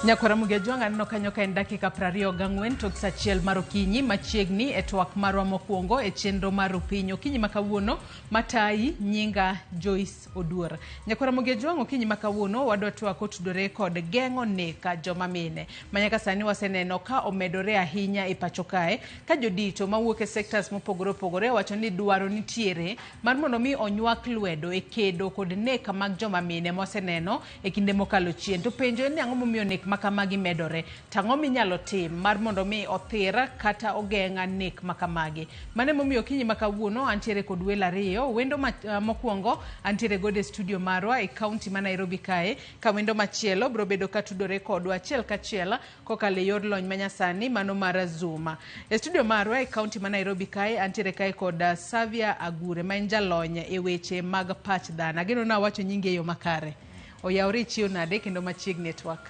Nyakwara Mugejwang' aneno kanyo ka en dakika 24 tok sa achiel mar okinyi machiegni e twak marwa mokwongo e chenro mar Opiny. Okinyi ma kawuono matayi nyinga Joyce Oduor. Nyakwara Mugejwang' okinyi ma kawuono wadwa twak otudore kod geng'o nek joma mine ma nyaka sani waseneno ka omedore ahinya e pacho kae ka jodito mawuok e sectors mopogore opogore wacho ni dwaro nitiere mar mondo mi onywak lwedo e kedo kod nek mag joma mine mwaseneno e kinde mokalo chien. To penjo en ni ang'o momiyo nek ma kamagi medore? To ang'o minyalo tim mar mondo mi othir kata ogeng' nek ma kamagi? Mano emomiyo okinyi ma kawuono antiere kod welo ariyo. Wendo ma, mokwongo antiere godo e studio marwa e kaunti ma Nairobi kae, ka wendo machielo biro bedo ka tudore kodwa achiel kachiel kokalo e yor lony manyasani mano mar Zoom. E studio marwa e kaunti ma Nairobi kae antiere kae kod Savia Agure ma en jalony e weche mag pach dhano. Ageno ni awacho nyingi e yo makare. Oyawore ichiew nade kendo machiegni e twak.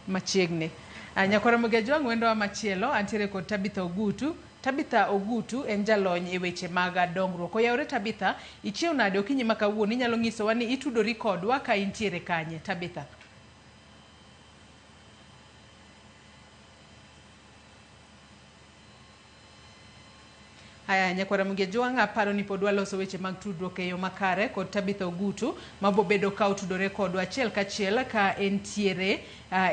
Machiegni. Nyakwara Ramogi Ajwang' wendowa machielo antiere kod Tabitha Ogutu. Tabitha Ogutu en jalony e weche mag dongruok. Oyawore Tabitha, ichiew nade okinyi ma kawuono? Inyalo nyisowa ni itudori kodwa ka intiere kanye? Tabitha. Haya, nyakwara Ramogi Ajwang' aparo ni pod waloso weche mag tudruok e yo makare kod Tabitha Ogutu mabobedo ka otudore kodwa achiel kachiel ka entiere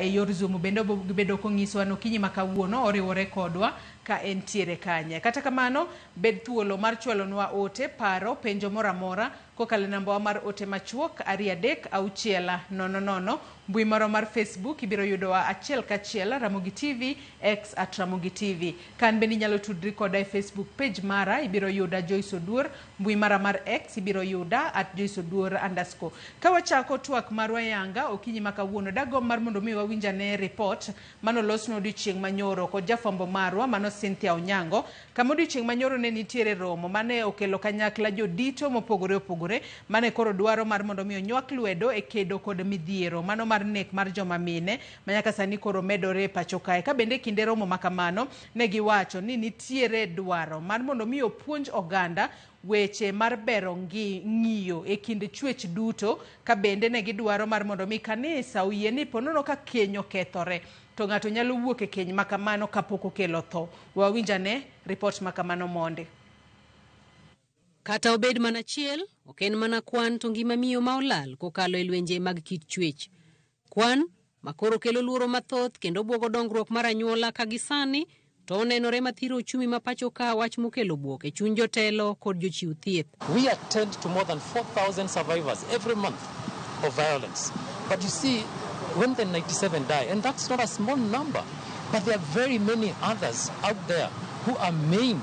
e yor Zoom. Bende obobedo konyisowa ni okinyi ma kawuono oriwore kodwa ka entiere kanye. Kata kamano, bed thuolo mar chwalonwa ote, paro, penjo moro amora kokalo e nambawa mar ote machuok 23600. Mbui marwa mar Facebook ibiro yudowa achiel kachiel Ramogi TV, X at Ramogi TV. Kan bende inyalo tudri koda e Facebook page mara, ibiro yuda Joyce Oduor. Mbui mara mar X ibiro yuda at Joyce Oduor underscore. Ka wachako twak marwa yanga okinyi ma kawuono, dagomb mar mondo mi wawinj ane report manolosnwa odiochieng' manyoro kod jafwambo marwa mano Cynthia Onyango, kama odiochieng' manyoro ne nitiere romo mane okelo kanyakla jodito mopogore opogore mane koro dwaro mar mondo mi onywak lwedo e kedo kod midhiero mano mar nek mar joma mine ma nyaka sani koro medore e pacho kae. Ka bende e kinde romo ma kamano ne giwacho ni nitiere dwaro mar mondo mi opuonj oganda weche mar bero ng'iyo e kind chwech duto, ka bende ne gidwaro mar mondo mi kanisa oyie ni ponono ka keny okethore to ng'ato nyalo wuok e keny ma kamano kapok okelo tho. Wawinj ane ripot ma kamano mondi. Kata obed mana achiel, ok en mana kwan to ngima miyo ma olal kokalo e lwenje mag kit chwech. Kwan ma koro kelo luoro mathoth kendo bwogo dongruok mar anyuola ka gisani to onenore mathiro uchumi ma pacho ka, wach mokelo bwok e chuny jotelo kod jochiw thieth. We attend to more than 4,000 survivors every month of violence. But you see, when the 97 die, and that's not a small number, but there are very many others out there who are maimed,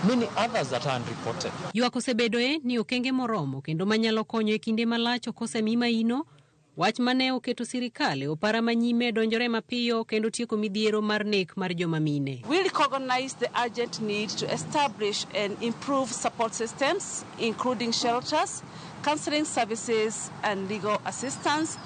many others that are unreported. Ywak osebedoe ni okenge moromo kendo manyalo konyo e kinde malach ok osemi maino. Wach mane oketo sirikal e opara manyime donjore mapiyo kendo tieko midhiero mar nek mar joma mine. We recognize the urgent need to establish and improve support systems, including shelters, counseling services, and legal assistance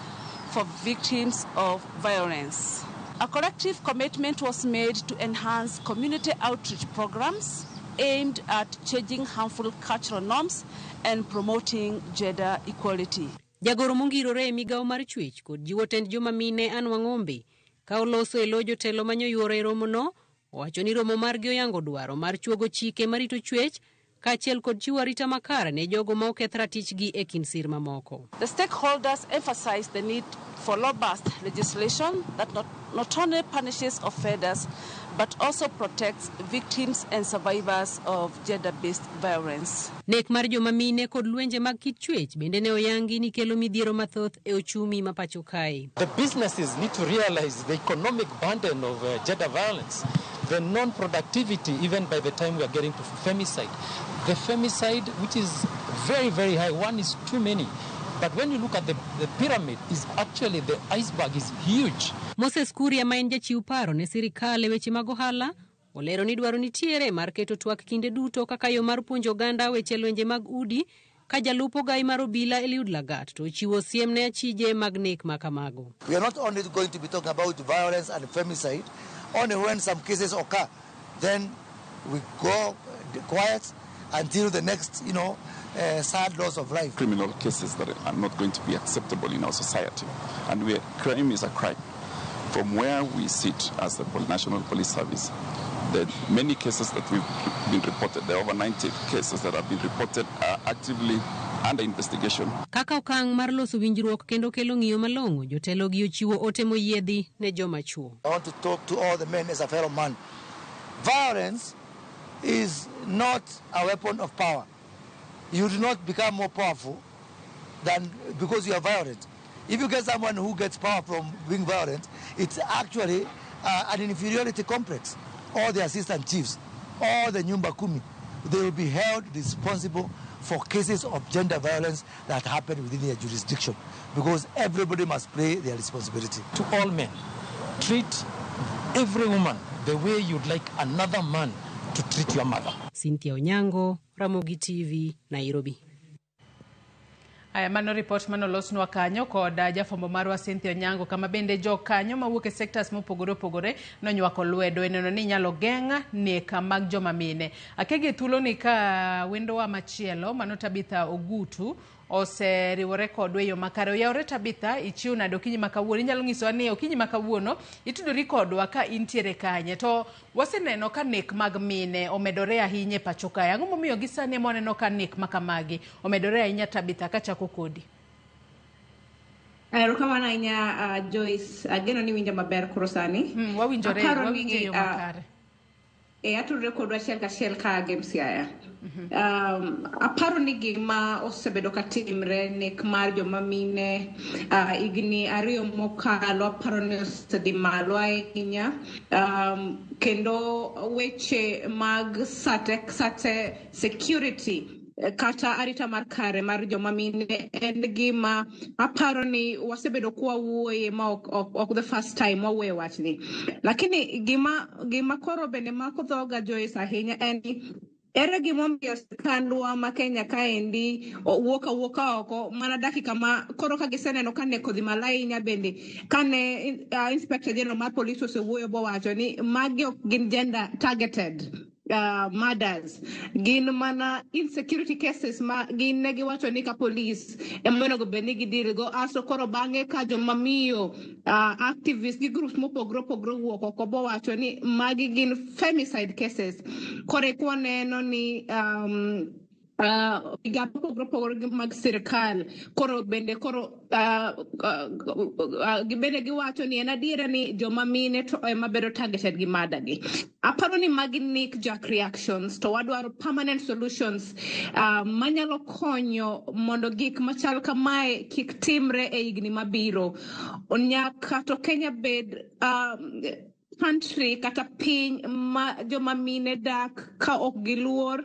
for victims of violence. A collective commitment was made to enhance community outreach programs aimed at changing harmful cultural norms and promoting gender equality. Jagoro mongirore e migawo mar chwech kod jiwo tend joma mine Anne Wang'ombe ka oloso e lo jotelo manyoyuoro e romono, owacho ni romo margi oyango dwaro mar chuogo chike marito chwech kaachiel kod chiwo arita makare ne jogo ma oketh ratichgi e kind sir mamoko. The stakeholders emphasized the need for robust legislation that not only punishes offenders but also protects victims and survivors of gender-based violence. Nek mar joma mine kod lwenje mag kit chwech bende ne oyangi ni kelo midhiero mathoth e ochumi ma pacho kae. The businesses need to realize the economic burden of gender violence, the non-productivity even by the time we are getting to femicide. The femicide, which is very, very high, one is too many. But when you look at the pyramid, is actually the iceberg is huge. Moses Kuria ma en jachiw paro ne sirikal e weche mag ohala olero ni dwaro nitiere mar keto twak kinde duto kaka yo mar puonjo oganda weche lwenje mag udi, ka jalup ogai mar obila Eliud Lagat to ochiwo siem ne achije mag nek ma kamago. We are not only going to be talking about violence and femicide, only when some cases occur, then we go quiet until the next, sad loss of life. Criminal cases that are not going to be acceptable in our society. And crime is a crime. From where we sit as the National Police Service, the many cases that we've been reported, there are over 90 cases that have been reported, are actively under investigation. Kaka okang' mar loso winjruok kendo kelo ng'iyo malong'o, jotelo gi ochiwo ote moyiedhi ne joma chuo. I want to talk to all the men as a fellow man. Violence is not a weapon of power. You do not become more powerful than because you are violent. If you get someone who gets power from being violent, it's actually an inferiority complex. All the assistant chiefs, all the Nyumba Kumi, they will be held responsible for cases of gender violence that happen within their jurisdiction, because everybody must play their responsibility. To all men, treat every woman the way you'd like another man to treat your mother. Cynthia Onyango, Ramogi TV, Nairobi. Aya, mano ripot manolosnwa kanyo kod jafwambo marwa Cynthia Onyango, kama bende jokanyo mawuok e sectors mopogore opogore nonywako lwedo e neno ni inyalo geng' nek mag joma mine. Akegi thuolo ni ka wendowa machielo mano Tabitha Ogutu oseriwore kodwa e yo makare. Oyawore Tabitha, ichiw nade okinyi ma kawuono? Inyalo nyisowa ni okinyi ma kawuono itudori kodwa ka intiere kanye? To waseneno ka nek mag mine omedore ahinya e pacho kae. Ang'o momiyo gi sani ema waneno ka nek ma kamagi omedore ahinya, Tabitha, kachako kodi? Erokamano ahinya, Joyce. Ageno ni winja maber koro sani. Wawinjore, Aparo wawinjo e ni, yo makare. E atudre kodwa achiel kachiel ka Gem Siaya. Aparo ni gima osebedo ka timre, nek mar joma mine, higni 2 mokalo, aparo ni osedhi malo ahinya, kendo weche mag sate sate security kata arita mar kare mar joma mine en gima aparo ni wasebedo kwawuoye ma ok the first time wawuoye wachni, lakini gima koro bende mako dhoga, Joyce, ahinya en ni ere gimomiyo sirkandwa ma Kenya kaendi wuok awuoka oko mana dakika ma koro ka giseneno ka nek odhi malo ahinya. Bende kane Inspector General mar Police osewuoyo bowacho ni magi ok gin gender targeted murders, gin mana insecurity cases ma gin ne giwacho ni ka police ema onego bed ni gideal go aso. Koro bang'e ka joma miyo, activists gi groups mopogore opogore owuok oko bowacho ni magi gin femicide cases, koro eka waneno ni migawo mopogore opogore mag sirikal koro bende koro bende giwacho ni en adiera ni joma mine to ema bedo targeted gi murder gi. Aparo ni magi knee jerk reactions, to wadwaro permanent solutions manyalo konyo mondo gik machal kamae kik timre e higni mabiro. Nyaka to Kenya bed country kata piny ma joma mine dak ka ok giluor,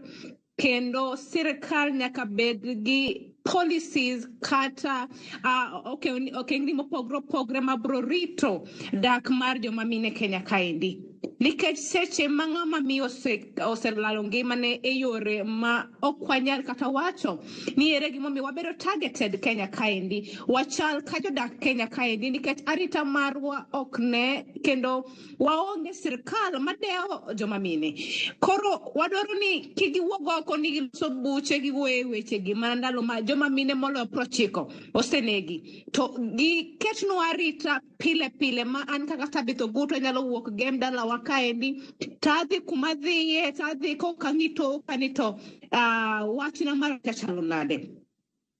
kendo sirikal nyaka bed gi policies kata okengni mopogore opogore mabro rito dak mar joma mine Kenya kaendi, nikech seche ma ng'ama miyo oselalo ngimane e yore ma ok wanyal kata wacho ni ere gimomiyo wabedo targeted Kenya kaendi, wachal ka jodak Kenya kaendi, nikech arita marwa ok ne kendo waonge sirikal madewo joma mine. Koro wadwaro ni kik giwuog oko ni giloso buche giwuoyo e wechegi mana ndalo ma joma mine moloyo 90 osenegi, to giketnwa arita pile pile ma an kaka Tabitha Ogutu anyalo wuok Gem dalawa kaendi tadhi kuma dhiye tadhi kok ang'i toka ni to wachna mar arita chalo nade.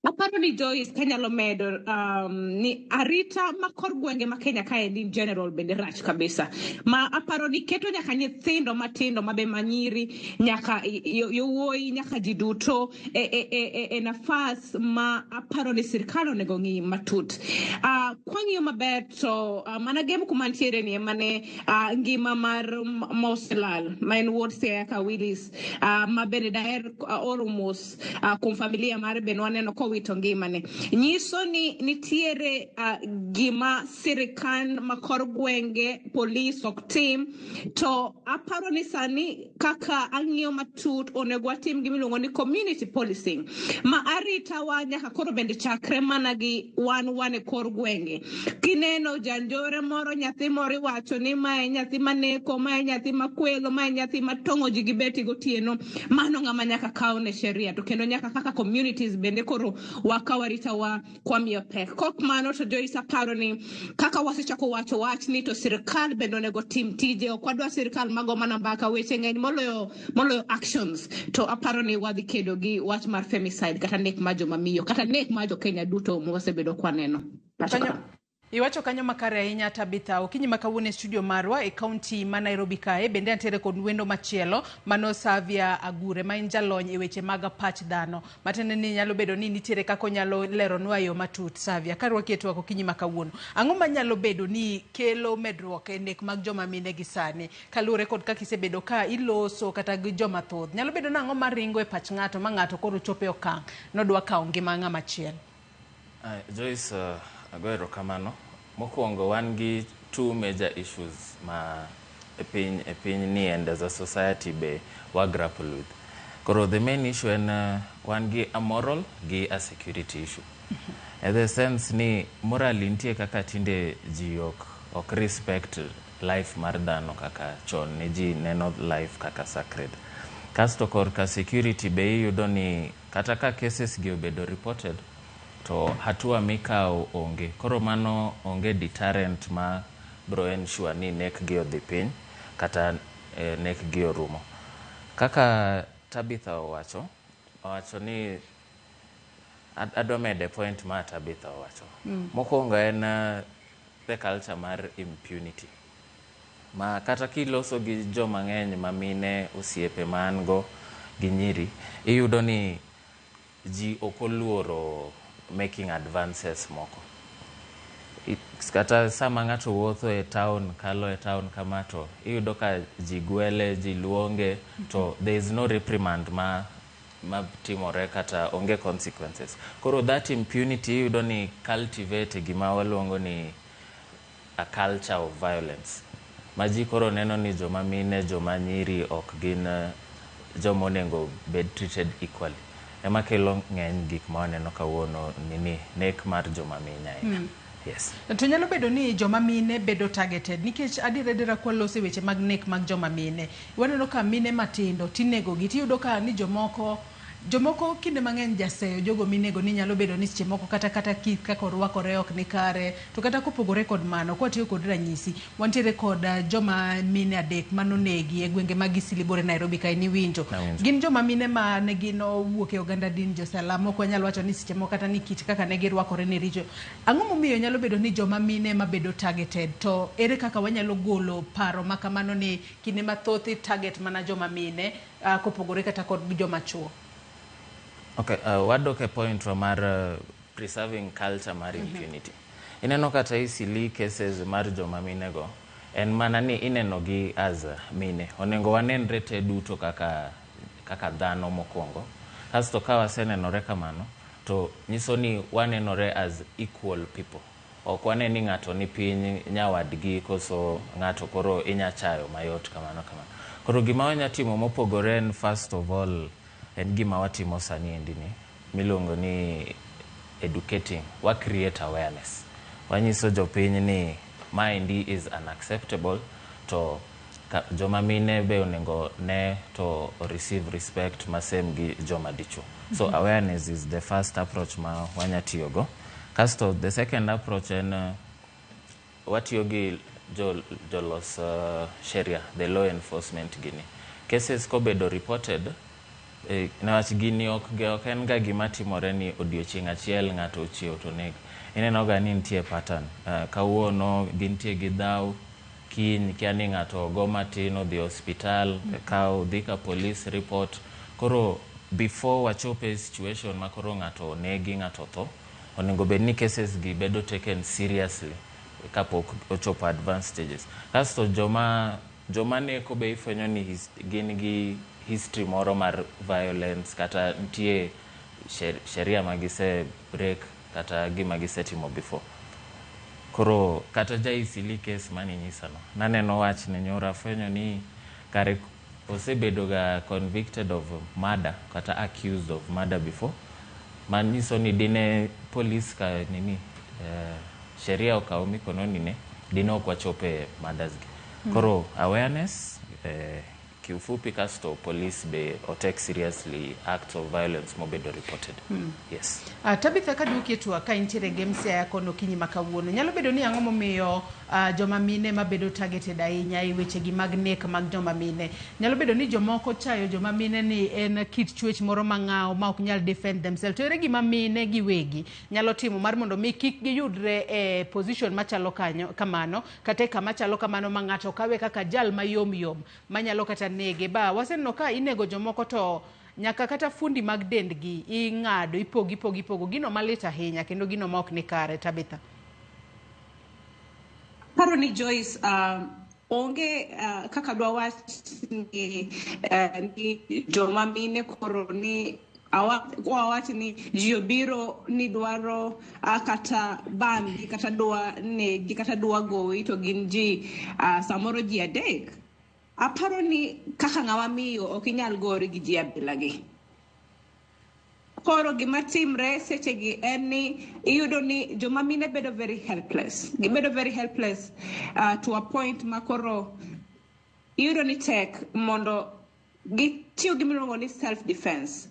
Aparo ni, Joyce, kanyalo medo ni arita ma kor gwenge ma Kenya kaendi in general bende rach kabisa, ma aparo ni keto nyaka nyithindo matindo mabe manyiri, nyaka yowuoyi, nyaka ji duto e nafas ma aparo ni sirikal onego ng'i matut. Kwang'iyo maber to mana Gem kuma ntiere ni ema ne ngima mar moselal ma en wuod Siaya ka Willis, ma bende daher oro mos kuom familia mare, bende waneno kowito owito ngimane. Nyiso ni nitiere gima sirikal ma kor gwenge polis ok tim, to aparo ni sani kaka ang'iyo matut onego watim gimiluongo ni community policing ma arita wa nyaka koro bende chakre mana gi wan wan e kor gwenge. Kineno janjore moro, nyathi moro iwacho ni mae nyathi maneko, mae nyathi makwelo, mae nyathi matong'o ji gi beti gotieno, mano ng'ama nyaka kaw ne sheria, to kendo nyaka kaka communities bende koro wakaw arita wa kwamiyo pek. Kok mano to Joyce aparo ni kaka wasechako wacho wachni to sirikal bende onego tim tije. Ok wadwa sirikal mago mana mbaka, weche ng'eny moloyo actions. To aparo ni wadhi kedo gi wach mar femicide kata nek mar joma miyo kata nek mar jokenya duto mwasebedo kwaneno. Pacho ka. Iwacho kanyo makare ahinya, Tabitha. Okinyi ma kawuono e studio marwa e kaunti ma Nairobi kae bende antiere kod wendo machielo, mano Savia Agure, ma en jalony e weche mag pach dhano. Matiende ni nyalo bedo ni nitiere kaka onyalo leronwa e yo matut. Savia, karwaki e twak okinyi ma kawuono, ang'o manyalo bedo ni kelo medruok e nek mag joma mine gi sani kaluwore kod kaka isebedo ka iloso kata gi joma thoth? Nyalo bedo ni ang'o maringo e pach ng'ato ma ng'ato koro chopo e okang' nodwa kawo ngima ng'ama chielo? Joyce, ago erokamano. Mokwongo wan gi two major issues ma e piny ni and as a society be wa grapple with. Koro the main issue en wan gi a moral gi a security issue. In the sense ni morally nitie kaka tinde ji ok respect life mar dhano kaka chon ne ji neno life kaka sacred. Kasto korka security be iyudo ni kata ka cases gi obedo reported to hatua mikawo onge. Koro mano onge deterrent ma bro ensure ni nek gi odhi piny kata nek gi orumo. Kaka Tabitha owacho ni adwa mede point ma Tabitha owacho. Mokwongo en the culture mar impunity. Ma kata kiloso gi joma ng'eny ma mine, osiepe ma an go gi nyiri, iyudo ni ji ok oluoro making advances moko. Kata sama ng'ato wuotho e town, kalo e town kama, to iyudo ka ji gwele, ji luonge, to there is no reprimand ma timore kata onge consequences. Koro that impunity iyudo ni cultivate gima waluongo ni a culture of violence ma ji koro neno ni joma mine, joma nyiri ok gin joma onego bed treated equally. Ema kelo ng'eny gik ma waneno kawuono nini nek mar joma mine ahinya. Yes. To nyalo bedo ni joma mine bedo targeted nikech adier adiera kwaloso e weche mag nek mag joma mine, waneno ka mine matindo tinego gi, tiyudo ka ni jomoko kinde mang'eny jaseyo jogo minego ni nyalo bedo ni seche moko kata kit kaka orwakore ok ni kare. To kata kopogore kod mano, kwatiyo kod ranyisi, wantiere kod joma mine adek manonegi e gwenge mag Isilibore, Nairobi kae, niwinjo? Nawinjo. Gin joma mine ma ne gin owuok e oganda din josalam. Ok wanyal wacho ni seche moko kata ni kit kaka ne girwakore ne richo. Ang'o momiyo nyalo bedo ni joma mine ma bedo targeted? To ere kaka wanyalo golo paro ma kamano ni kinde mathoth i target mana joma mine kopogore kata kod joma chuo? Okay, wadok e point wa mar preserving culture mar impunity. Ineno kata Eastleigh cases mar joma mine go, en mana ni ineno gi as mine. Onego wanenre te duto kaka dhano mokwongo. Kasto ka wasenenore kamano, to nyiso ni wanenore as equal people. Ok wane ni ng'ato ni piny nyawadgi koso ng'ato koro inya chayo mayot kamano kamano. Koro gima wanya timo mopogore en, first of all, en gima watimo sani endi ni miluongo ni educating, wa create awareness, wanyiso jopiny ni maendi is unacceptable, to joma mine be onego ne to receive respect ma same gi joma dichuo. So awareness is the first approach ma wanya tiyogo. Kasto the second approach en watiyo gi jolos sheria, the law enforcement. Gini cases kobedo reported, niwach gini ok en ga gima timore ni odiochieng' achiel ng'ato ochiew to neg. Ineno ga ni nitie pattern. Kawuono gintie gi dhaw, kiny kia ni ng'ato ogo matin, odhi osiptal, kaw dhi ka police report. Koro before wachop e situation ma koro ng'ato onegi, ng'ato tho, onego bed ni cases gi bedo taken seriously kapok ochopo advanced stages. Kasto joma neko be ifwenyo ni gin gi history moro mar violence kata nitie sheria ma gise break kata gima gisetimo before. Koro kata ja Eastleigh case maninyisano, naneno wachne nyoro afwenyo ni kare osebedo ga convicted of murder kata accused of murder before, manyiso ni dine police ka nini sheria okaw mikononi ne dine ok wachope murders gi. Koro awareness kiufupi, kasto police be otake seriously acts of violence mobedo reported. Yes. Tabitha, kaduoki e twak ka intiere Gem Siaya kono okinyi ma kawuono, nyalo bedo ni ang'o momiyo joma mine mabedo targeted ahinya e wechegi mag nek mag joma mine? Nyalo bedo ni jomoko chayo joma mine ni en kit chwech moro mang'aw ma ok nyal defend themselves. To ere gima mine giwegi nyalo timo mar mondo mi kik giyudre e position machalo kanyo kamano, kata e kama chalo kamano ma ng'ato kawe kaka jal mayom yom manyalo kata nege? Ba waseneno ka inego jomoko to nyaka kata fundi mag dendgi ing'ado, ipogo, ipogo, ipogo, gino malit ahinya kendo gino ma ok ni kare. Tabitha. Paro ni Joyce, onge kaka dwa wach ni joma mine koro ni wawach ni ji obiro ni dwaro kata bambi kata dwa negi kata dwa goyi, to gin ji samoro ji adek. Aparo ni kaka ng'ama miyo ok inyal gori gi ji abilagi. Koro gima timre sechegi en ni iyudo ni joma mine bedo very helpless. Gibedo very helpless to a point ma koro iyudo ni tek mondo gitiyo gi miluongo ni self defense.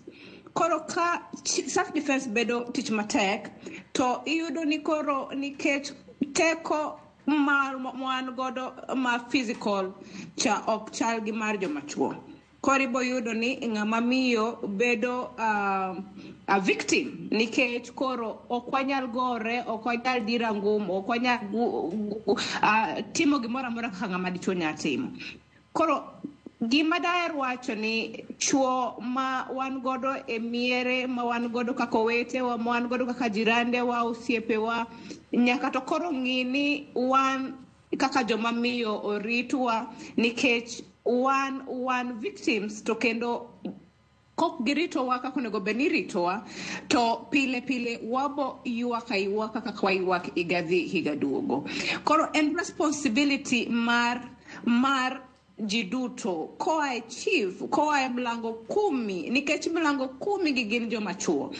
Koro ka self defense bedo tich matek, to iyudo ni koro nikech teko mar wan godo ma physical cha ok chal gi mar joma chuo. Koro ibo yudo ni ng'ama miyo bedo a victim nikech koro ok wanyal gore, ok wanyal dira ngum, ok wanyal timo gimoro amora kaka ng'ama dichuo nyalo timo. Koro gima daher wacho ni chuo ma wan godo e miere, ma wan godo kaka owetewa, ma wan godo kaka jirandewa, osiepewa, nyaka to koro ng'i ni wan kaka joma miyo oritwa, nikech wan victims, to kendo kok giritowa kaka onego bed ni iritowa, to pile pile wabo ywak aywaka kaka waywak higa dhi higa duogo. Koro en responsibility mar ji duto, koa e chief, koa e mlango kumi, nikech mlango kumi gi gin joma chuo.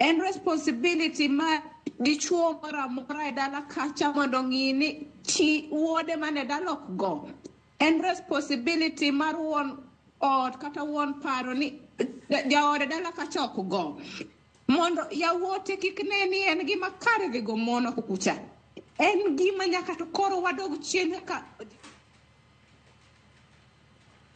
En responsibility mar dichuo moro amora e dala kacha mondo ong'i ni chi wuode mane dala ok go. En responsibility mar wuon ot kata wuon paro ni jaode dala kacha ok go, mondo yawuote kik ne ni en gima kare dhi go mon oko kucha. En gima nyaka to koro wadog chien nyaka.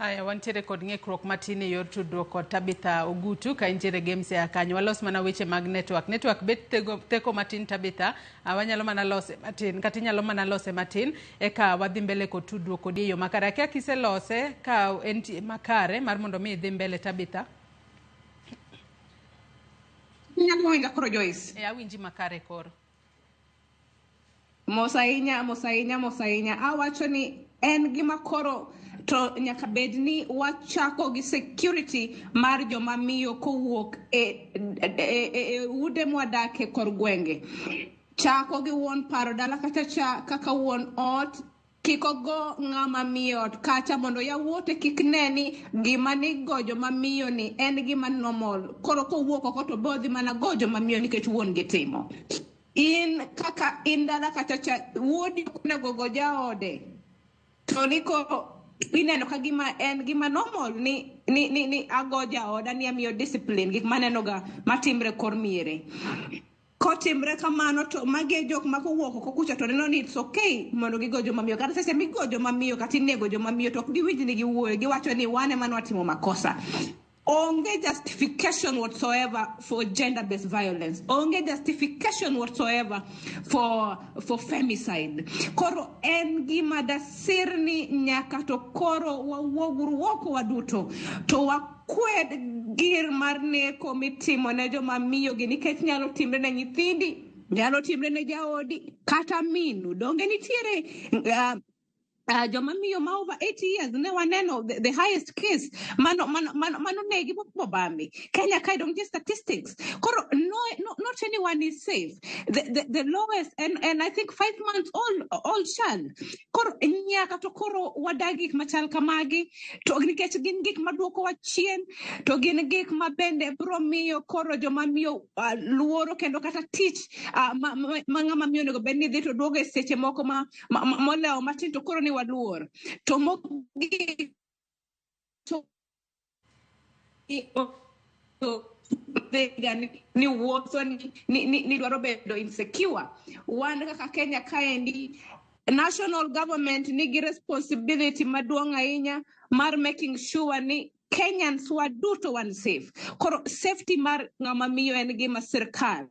Aya, wantiere kod ng'ikruok matin e yor tudruok kod Tabitha Ogutu ka intiere Gem Siaya kanyo. Walos mana weche mag network. Network bet theko matin, Tabitha. Wanyalo mana lose matin, kata inyalo mana lose matin eka wadhi mbele kod tudruok kodi e yo makare. Akia kiselose ka entie makare mar mondo mi idhi mbele, Tabitha. Inyalo winja koro, Joyce? E, awinji makare koro. Mos ahinya, mos ahinya, mos ahinya. Awacho ni en gima koro to nyaka bed ni wachako gi security mar joma miyo kowuok e ude mwadake kor gwenge. Chako gi wuon paro dala kacha cha kaka wuon ot kik ogo ng'ama miyo ot kacha, mondo yawuote kik ne ni gima ni go joma miyo ni en gima normal. Koro kowuok oko to bodhi mana go joma miyo nikech wuon gi timo. In kaka in dala kacha cha, wuodi ok onego go jaode, to ni koro ineno ka gima en gima normal ni ago jaoda ni amiyo discipline. Gik maneno ga matimre kor miere kotimre kamano, to magi e jok ma kowuok oko kucha to neno ni it's okay mondo gigo joma miyo. Kata seche migo joma miyo kata inego joma miyo, to ok giwinj ni giwuoyo, giwacho ni wan ema nwatimo makosa. Onge justification whatsoever for gender based violence, onge justification whatsoever for femicide. Koro en gima dasir ni nyaka to koro wawuoguru oko waduto to wakwed gir mar neko mitimo ne joma miyo gi, nikech nyalo timre ne nyithindi, nyalo timre ne jaodi kata minu. Donge nitiere Joma miyo ma over 80 years ne waneno the highest case mano mano mano mano negi mobambi Kenya kae. Dong nitie statistics koro no, not anyone is safe. The lowest and I think 5 months old child. Koro nyaka to koro wadag gik machal kamagi to nikech gin gik maduokowa chien, to gin gik ma bende biro miyo koro joma miyo luoro kendo kata tich ma ng'ama miyo onego bed ni dhi to duogo e seche moko ma molewo matin to koro ni waluor to mogik to dhiga ni wuotho ni dwaro bedo insecure. Wan kaka Kenya kaendi, national government nigi responsibility maduong' ahinya mar making sure ni Kenyans waduto wan safe. Koro safety mar ng'ama miyo en gima sirkal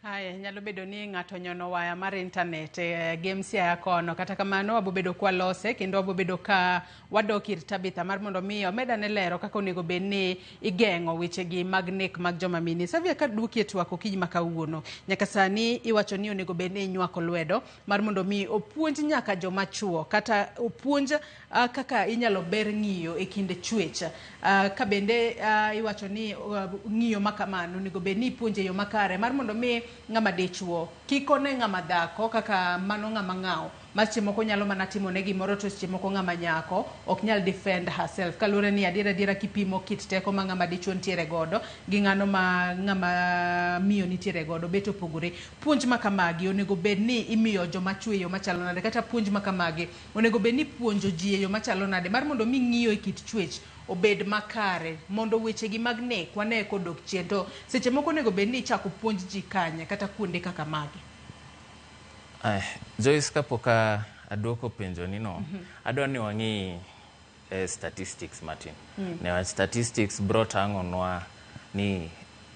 Haya, nyalo bedo ni ng'ato nyono waya mar internet e gem Siaya kono. Kata kamano, wabobedo kwalose kendo wabobedo ka wadok ir Tabitha mar mondo mi omedane lero kaka onego bed ni igeng'o wechegi mag nek mag joma mine. Savia, ka duoki e twak okinyi ma kawuono, nyaka sani iwacho ni onego bed ni inywako lwedo mar mondo mi opuonj nyaka joma chuo kata opuonj kaka inyalo ber ng'iyo e kind chwech. Ka bende iwacho ni ng'iyo ma kamano onego bed ni ipuonjo e yo makare mar mondo mi ng'ama dichuo kik one ng'ama dhako kaka mano ng'ama ng'awo ma seche moko nyalo mana timone gimoro, to seche moko ng'ama nyako ok nyal defend herself, kaluwore ni adiera adiera kipimo kit teko ma ng'ama dichuo nitiere godo gi ng'ano ma ng'ama miyo nitiere godo bet opogore. Puonj ma kamagi onego bed ni imiyo joma chuo e yo machalo nade, kata puonj ma kamagi onego bed ni puonjo ji e yo machalo nade mar mondo mi ng'iyo e kit chwech obed makare mondo wechegi mag nek wane kodok chien? To seche moko onego bed ni ichako puonj ji kanye kata kuonde kaka mage? Joyce, kapok aduoko penjo ni no, adwa ni wang'i statistics matin. Newach statistics bro tang'onwa ni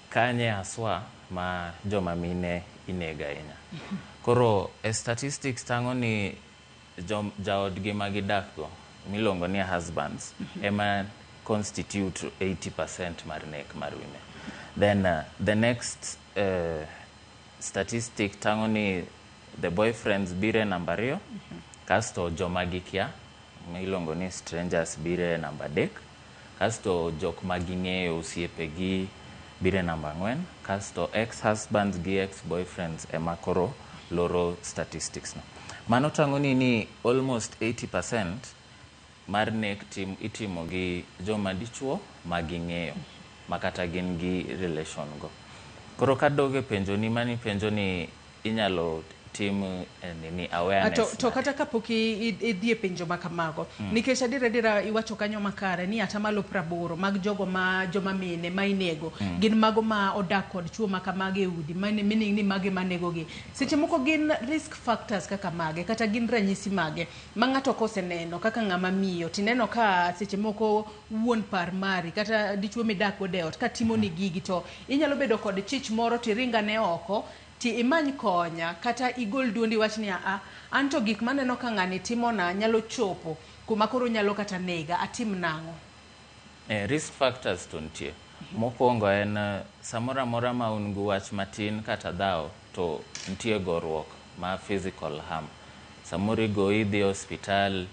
kanye haswa ma joma mine inego ahinya. Koro e statistics tang'o ni jaodgi ma gidak go miluongo ni husbands ema constitute 80% mar nek mar women. Then the next statistic tang'o ni the boyfriends biro e namba 2, kasto joma gikia miluongo ni strangers biro e namba 3, kasto jok ma ging'eyo, osiepegi, biro e namba 4, kasto ex husbands gi ex boyfriends ema koro loro statistics no. Mano tang'o ni almost 80% mar nek itimo gi joma dichuo ma ging'eyo ma kata gin gi relation go. Koro kadok e penjo ni mani penjo ni inyalo tim nini awareness To nade? Kata kapok idhi e penjo ma kamago, nikech adiera adiera iwacho kanyo makare ni 80% mag jogo ma joma mine ma inego gin mago ma odak kod chuo ma kamago e udi, meaning ni mage manegogi seche moko gin risk factors kaka mage, kata gin ranyisi mage ma ng'ato koseneno kaka ng'ama miyo tineno ka seche moko wuon par mari kata dichuo midak godo e ot ka timoni gigi, to inyalo bedo kod chich moro tiringane oko ti imany konya kata igol duondi wach ni aa, an to gik maneno ka ng'ani timona nyalo chopo kuma koro nyalo kata nega, atim nang'o? Risk factors to nitie. Mokwongo en samoro amora ma un gi wach matin kata dhawo to nitie goruok ma physical harm. Samoro igoyi, idhi e osiptal,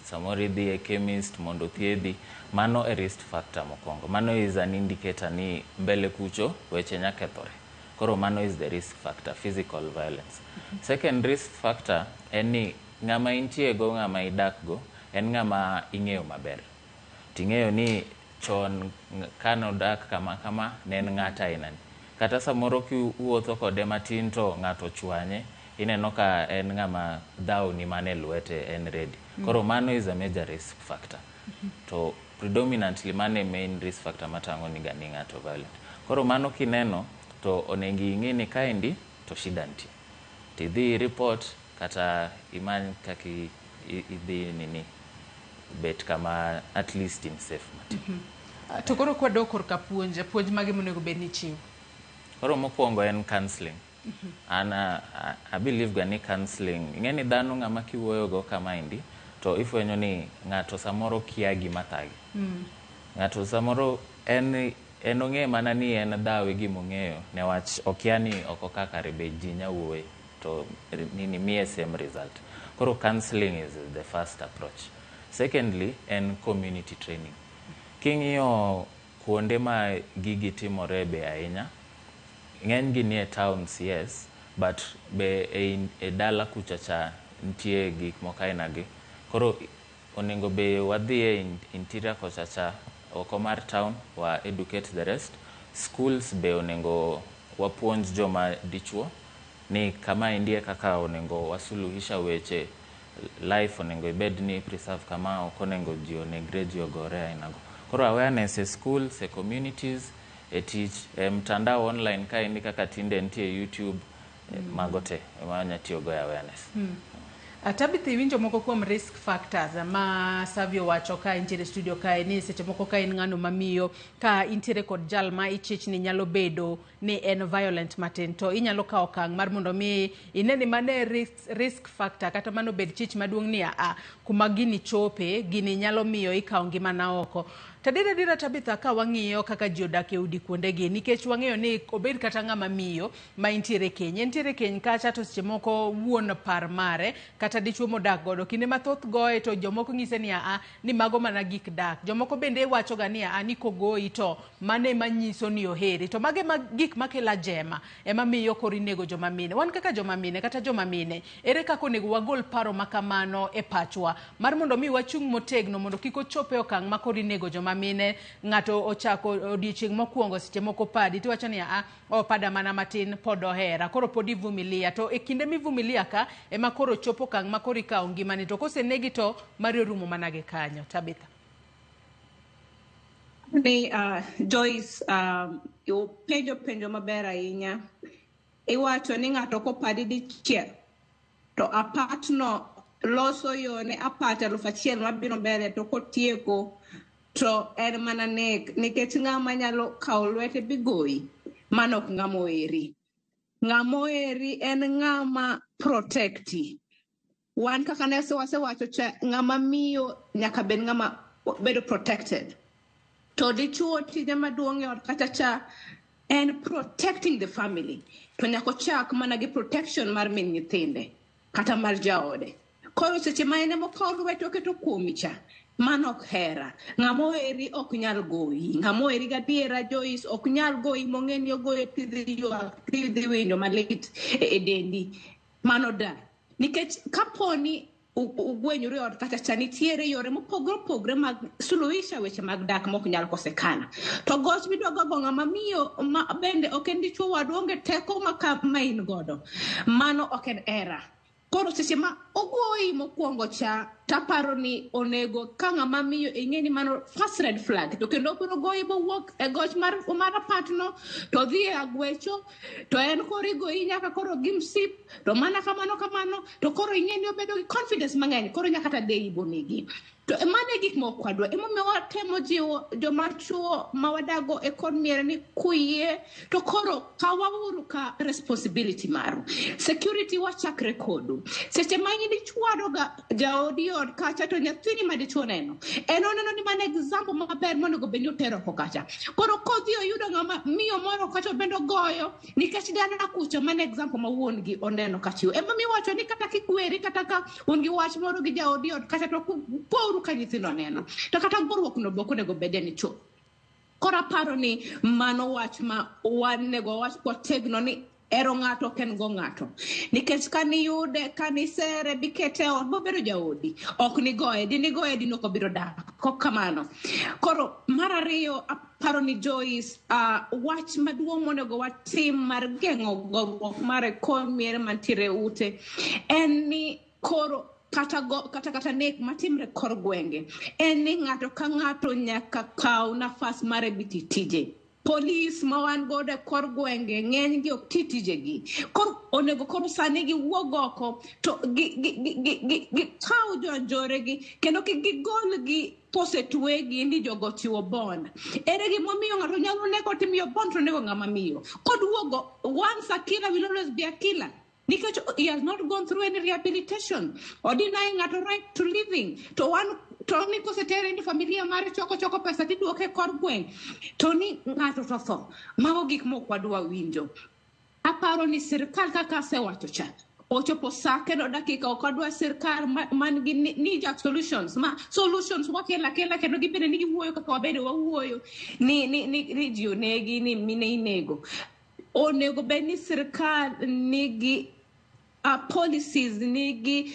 samoro idhi e chemist mondo othiedhi. Mano e risk factor mokwongo. Mano is an indicator ni mbele kucho weche nya kethore. Koro mano is the risk factor, physical violence. Second risk factor en ni ng'ama intie go, ng'ama idak go, en ng'ama ing'eyo maber. Ting'eyo ni chon kanodak kama kama ne en ng'at aina ni. Kata samoro kiwuotho kode matin to ng'ato ochwanye, ineno ka en ng'ama dhaw ni mana e lwete, en ready. Koro mano is a major risk factor. To predominantly mano e main risk factor matang'o ni ga ni ng'ato violent. Koro mano kineno to onego ing'e ni kaendi to shida nitie. Tidhi report kata imany kaka idhi nini bet kama at least in safe matin. To koro kwadok korka puonj, puonj mage monego bed ni ichiwo? Koro mokwongo en counseling. An I believe ga ni counseling, ing'e ni dhano ng'ama kiwuoyo go kamaendi to ifwenyo ni ng'ato samoro kia gima thage. Ng'ato samoro en ong'e mana ni en dhaw e gimong'eyo newach okia ni oko ka kare be ji nya wuoye. to nini miye same result. Koro counseling is the first approach. Secondly, en community training. King'iyo kuonde ma gigi timore be ahinya, ng'eny gi nie towns, yes, but be e dala kucha cha nitie gik moko aina gi. Koro onego be wadhi e interior kocha cha, oko mar town, wa educate the rest. Schools be onego wapuonj joma dichuo ni kama endie kaka onego wasuluhisha weche life, onego ibed ni preserve kama, ok onego ji onegre, ji ogore aina go. Koro awareness e schools, e communities, e tich, e mtandao online kaendi kaka tinde nitie YouTube, mago te ema wanya tiyogo e awareness. Tabitha, iwinjo moko kuom risk factors ma Savio wacho ka intiere studio kae, ni seche moko ka in ng'ano mamiyo, ka intiere kod jal ma ichich ni nyalo bedo ni en violent matin, to inyalo kawo okang' mar mondo mi ine ni mane risk factor, kata mano bed chich maduong' ni a kuma gini chope, gini nyalo miyo ikawo ngimana oko. To adier adiera, Tabitha, ka wang'iyo kaka ji odak e udi kuondegi, nikech wang'eyo ni obed kata ng'ama miyo ma intiere keny, entiere keny kacha, to seche moko wuon par mare kata dichuo modak godo kinde mathoth goye, to jomoko ng'ise ni aa, ni mago mana gik dak. Jomoko bende wacho ga ni aa, ni kogoyi to mano ema nyiso ni oheri. To mage ma gik makelo ajema ema miyo koro inego joma mine. Wan kaka joma mine kata joma mine, ere kaka onego wagol paro ma kamano e pachwa mar mondo mi wachung' motegno mondo kik ochop e okang' ma koro inego joma mine? Ng'ato ochako odiochieng' mokwongo, seche moko padi, tiwacho ni aa, opada mana matin, pod ohera, koro pod ivumilia. To e kinde mivumilia ka ema koro chopo okang' ma koro ikawo ngimani, to kosenegi to mari orumo mana gi kanyo. Tabitha. Ni Joyce, penjo penjo maber ahinya. Iwacho ni ng'ato kopadi dichiel to apat no loso yone apat 1000 mabiro mbele, to kotieko to en mana nek, nikech ng'ama nyalo kawo lwete bigoyi mano ok ng'ama oheri. Ng'ama oheri en ng'ama protecti. Wan kaka ne wasewacho cha, ng'ama miyo nyaka bed ng'ama bedo protected. To dichuo tije maduong' e ot kata cha en protecting the family, to nyaka ochak mana gi protection mar min nyithinde kata mar jaode. Koro seche ma en ema okawo lwete oketo kuomi cha, mano ok hera. Ng'ama oheri ok nyal goyi. Ng'ama oheri gadiera, Joyce, ok nyal goyi mong'e ni ogoyo tidhi ywak, tidhi winjo malit e dendi. Mano da nikech kaponi ugwenyuru e ot kata cha, nitiere yore mopogore opogore mag suluhisha weche mag dak mok nyal kosekana. To goch midwa gogo ng'ama miyo ma bende ok en dichuo wadu, onge teko ma ka ma in godo, mano ok en hera. Koro seche ma ogoyi mokwongo cha, taparo ni onego ka ng'ama miyo ing'e ni mano first red flag, to kendo obiro goyi bowuok e goch mar apat no to dhi e agwecho, to en koro igoyi nyaka koro gi msip, to mana kamano kamano, to koro ing'e ni obedo gi confidence mang'eny, koro nyaka kata deyi bonegi. To mano e gik mok wadwa. Emomiyo watemo jiwo joma chuo ma wadago e kor mier ni kuyie to koro kawauru ka responsibility maru. Security wachakre kodu. Seche ma in ichwado ga jaodi ot kacha, to nyathini ma dichuo neno. En oneno ni mano example maber monego bed ni otero oko kacha. Koro kodhi oyudo ng'ama miyo moro kacha bende ogoyo, nikech dala kucha mano example ma wuon gi oneno kachiwo. Emomiyo iwacho ni kata kikweri, kata ka un gi wach moro gi jaodi ot kacha, to pouru ka nyithindo neno. To kata goruok no be ok onego bede ni chuth. Koro aparo ni mano wach ma wanego wach kwategno ni hero ng'ato ok en go ng'ato. Nikech kaniyude, kanisere bikete e ot bobedo jaodi, ok nigoye, dinigoye din ok obiro dak. Kok kamano. Koro mar ariyo, aparo ni Joyce, wach maduong' monego watim mar geng'o goruok mar e kor miere mantiere e ute en ni koro kata go, kata nek matimre kor gwenge en ni ng'ato ka ng'ato nyaka kaw nafas mare biti tije. Polis ma wan godo e kor gwenge ng'eny gi ok ti tijegi. Koro onego koro sani giwuog oko to gi kaw jo anjore gi kendo kik gigol gi kosetwegi ni jogo chiwo bond. Ere gimomiyo ng'ato nyalo nego timiyo bond to nego ng'ama miyo? Koduogo, once a killer will always be a killer. Nikech he has not gone through any rehabilitation. O deny ng'ato right to living. To wan to ni kosetere ni familia mare choko choko pesa tiduoke kor gweng'. To ni ng'ato to tho. Mago gik mok wadwa winjo. Aparo ni sirikal kaka asewacho cha, Ochopo sa kendo dakika ok wadwa sirkal man gi knee jerk solutions, ma solutions wakelo akela kendo gibende ni giwuoyo kaka wabende wawuoyo ni ji onegi, ni mine inego. Onego bed ni sirkal nigi policies, nigi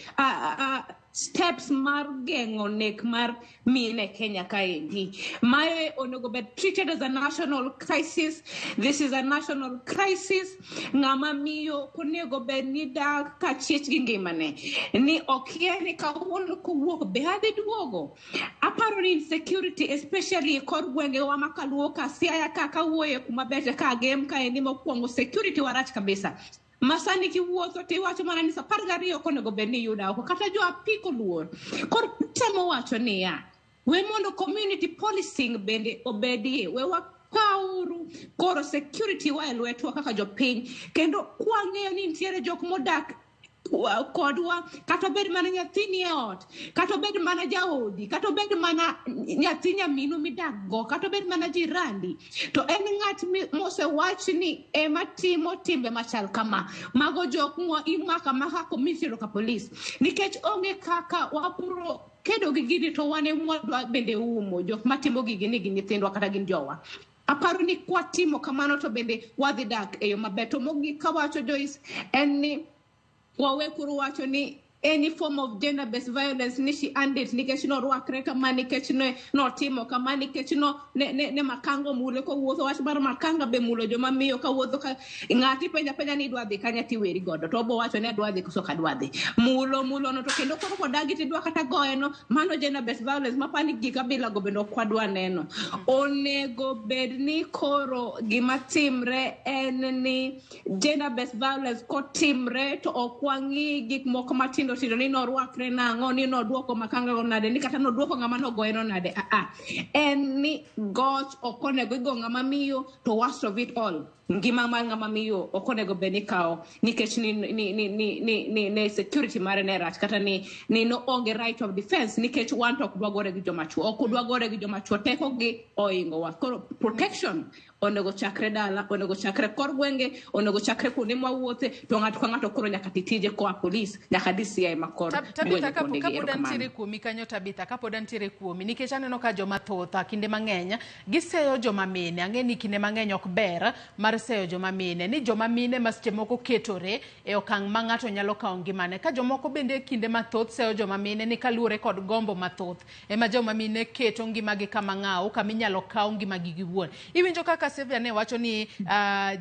steps mar geng'o nek mar mine Kenya kaendi. Mae onego bed treated as a national crisis. This is a national crisis. Ng'ama miyo onego bed ni dak ka chiech gi ngimane. Ni okia ni kawuono kowuok be adhi duogo. Aparo ni insecurity, especially e kor gwengewa ma kaluo ka Siaya ka kawuoye kuma beche ka Gem kaendi mokwongo, security warach kabisa. Masani kiwuotho tiwacho mana ni sa 12 ok onego bed ni iyuda oko, kata jo apiko luor. Koro temo wacho niya, we mondo community policing bende obedie, we wakawuru koro security wa e lwetwa kaka jopiny, kendo kwang'eyo ni nitiere jok modak kodwa, kata obed mana nyathini e ot, kata obed mana jaodi, kata obed mana nyathi nyaminu midak go, kata obed mana jirandi, to en ng'at mosewach ni ema timo timbe machal kama, mago jok mwa imako amaka komitero ka polis, nikech onge kaka wabro kedo gi gini to wan emwadwa bende umo jok matimo gigi ni gin nyithindwa kata gin jowa. Aparo ni kwatimo kamano to bende wadhi dak e yo maber. To mogik kawacho, Joyce, en ni wawe koro wacho ni any form of gender based violence ni she earned it, nikech norwakre kama, nikech ne notimo kama, nikech no ne makanga omule kowuotho. Wach mar makanga be mulo joma miyo kawuotho, ka ng'ati penja penja ni idwa dhi kanye tiweri godo, to obo wacho ni adwa dhi koso ok adwa dhi. Mulo mulo no to kendo koro kodagi tidwa kata goye no, mano gender based violence mapani gik abila go bende ok wadwa neno. Onego bed ni koro gima timre en ni gender based violence kotimre to ok wang'i gik moko matindo tindo ni norwakre nang'o, ni nodwoko makanga go nade, ni kata nodwoko ng'ama nogoye no nade. Aa, en ni goch ok onego igo ng'ama miyo, to worst of it all, ngima mar ng'ama miyo ok onego bed ni ikawo nikech ni security mare ne rach, kata ni no onge right of defense, nikech wan to ok dwagore gi joma chuo, ok dwagore gi joma chuo, teko gi oingo wa. Koro protection onego chakre dala, onego chakre kor gwenge, onego chakre kuonde mwawuothe, to ng'ato ka ng'ato koro nyaka ti tije koa polis nyaka DCI makor Tabitha, gwenge kapo kuondegi. Kapod Erokamano. antiere kuomi kanyo, Tabitha, kapod antiere kuomi, nikech aneno ka joma thoth kinde mang'eny giseyo joma mine. Ang'e ni kinde mang'eny ok ber mar seyo joma mine, ni joma mine ma seche moko ketore e okang' ma ng'ato nyalo kawo ngimane. Ka jomoko bende kinde mathoth seyo joma mine ni kaluwore kod gombo mathoth ema joma mine keto ngimagi kama ng'aw, kama inyalo kaw ngimagi giwuon. Iwinjo kaka Sevia ne wacho ni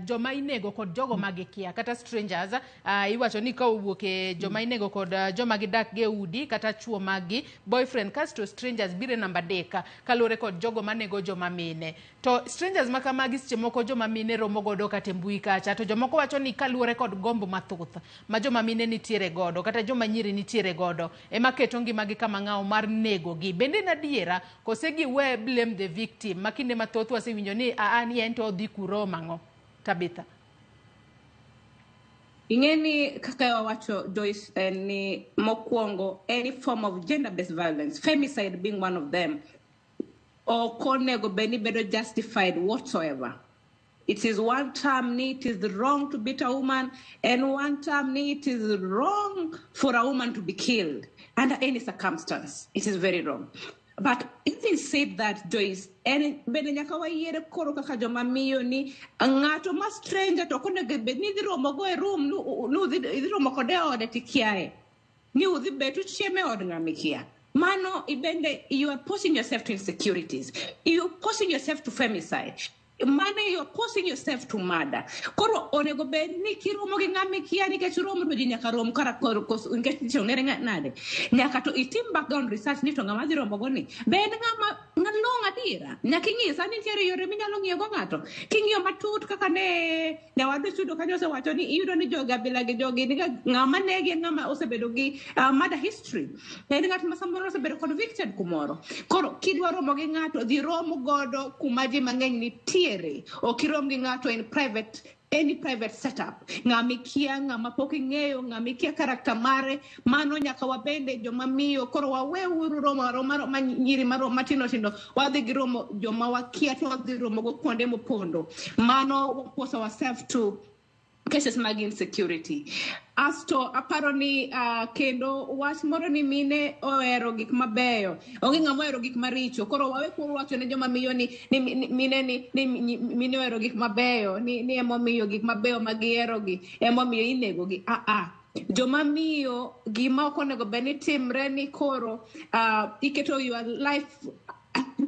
joma inego kod jogo ma gikia kata strangers, iwacho ni ka owuok e joma inego kod joma gidak go e udi kata chuo maggi, boyfriend, kasto strangers biro e namba 3 kaluwore kod jogo manego joma mine. To strangers ma kamagi seche moko joma mine romo godo kata e mbui kacha, to jomoko wacho ni kaluwore kod gombo mathoth ma joma mine nitiere godo kata joma nyiri nitiere godo ema keto ngimagi kama ng'aw mar nego gi. Bende en adiera kose giwe blame the victim, ma kinde mathoth wasewinjo ni aa ni en to odhi kuro mang'o? Tabitha. Ing'e ni kaka wawacho, Joyce, en ni mokwongo any form of gender based violence, femicide being one of them, ok onego bed ni bedo justified whatsoever. It is one term ni it is wrong to beat a woman, and one term ni it is wrong for a woman to be killed under any circumstance. It is very wrong. But having said that, Joyce, en bende nyaka wayiere koro kaka joma miyo ni ng'ato ma stranger to ok onego bed ni idhi romo go e room, nu idhi romo kode e ode tikiaye, ni udhi bet uchiemo e od ng'ama ikia. Mano ibende you are posing yourself to insecurities, you are posing yourself to femicide, mano you are posing yourself to murder. Koro onego bed ni kiromo gi ng'ama ikia, nikech romo to ji nyaka rom kara koro nikech nitie ong'ere nade, nyaka to itim background research ni to ng'ama dhi romo go ni be en ng'ama ng'along'o adiera. Nyaka ing'i sani nitiere yore minyalo ng'iyo go ng'ato king'iyo matut, kaka ne nyawadwa chudo kanyo osewacho ni iyudo ni jogi abila gi jogi niga ng'ama negi en ng'ama osebedo gi murder history, en ng'at ma samoro osebedo convicted kumoro. Koro kidwa romo gi ng'ato, dhi rom godo kuma ji mang'eny nitiere, ok irom gi ng'ato in private, any private setup, ng'ama ikia, ng'ama pok ing'eyo, ng'ama ikia character mare. Mano nyaka wabende joma miyo koro waweuru romo aroma roma nyiri matindo tindo wadhi gi romo joma wakia, to wadhi romo go kuonde mopondo. Mano pose ourselves to Cases mag insecurity. Asto aparo ni kendo wach moro ni mine ohero gik mabeyo, onge ng'ama ohero gik maricho. Koro wawe kuom wacho ne joma miyo ni mine ni mine ohero gik mabeyo, ni emomiyo gik mabeyo ma gihero gi emomiyo inego gi. Ah, joma miyo, gima ok onego bed ni timre ni koro iketo your life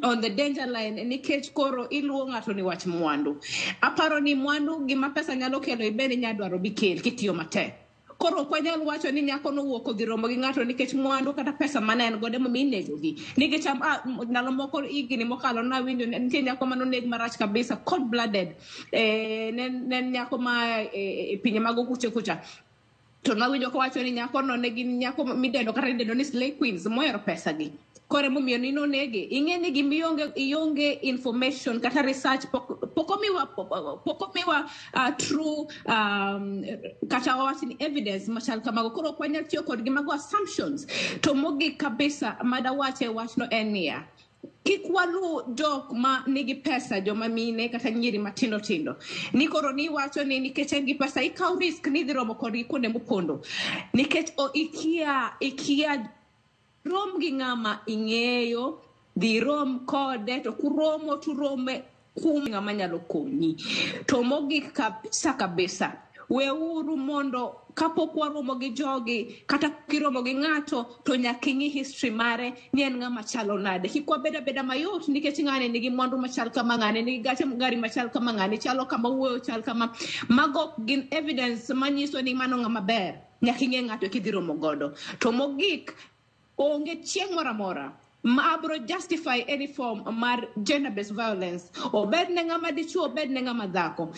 on the danger line nikech koro iluwo ng'ato ni wach mwandu. Aparo ni mwandu, gima pesa nyalo kelo, ibende inya dwaro bikel kitiyo matek. Koro ok wanyal wacho ni nyako nowuok odhi romo gi ng'ato nikech mwandu kata pesa mane en godo emomiyo inego gi. Nikech ndalo moko, higni mokalo, nawinjo nitie nyako manoneg marach kabisa, cold blooded. Ne en nyako ma e pinje mag okuche kucha, to nawinjo kowacho ni nyakono ne gin nyako midendo kata idendo ni slay queens mohero pesa gi, koro emomiyo ni nonege. Ing'e ni gima ionge information kata research, pok omiwa true kata wawach ni evidence machal kamago. Koro ok wanyal tiyo kodgi mago assumptions. To mogik kabisa madawache wachno en niya, kik walu jok ma nigi pesa, joma mine kata nyiri matindo tindo, ni koro ni wacho ni nikech en gi pesa ikaw risk ni idhi romo kodgi kuonde mopondo, nikech o ikia rom gi ng'ama ing'eyo, dhi rom kode, to kuromo turome kum ng'ama nyalo konyi. To mogik kabisa kabisa, weuru mondo kapok waromo gi jogi kata kiromo gi ng'ato, to nyaka ing'i history mare ni en ng'ama chalo nade. Kik wabed abeda mayot nikech ng'ani nigi mwandu machal kama, ng'ani nigi gache, gari machal kama, ng'ani chalo kama, wuoyo chal kama. Mago ok gin evidence manyiso ni mano ng'ama ber. Nyaka ing'e ng'ato kidhi romo godo. To mogik, onge chieng' moro amora ma abro justify any form mar gender based violence, obed ne ng'ama dichuo, obed ne ng'ama dhako.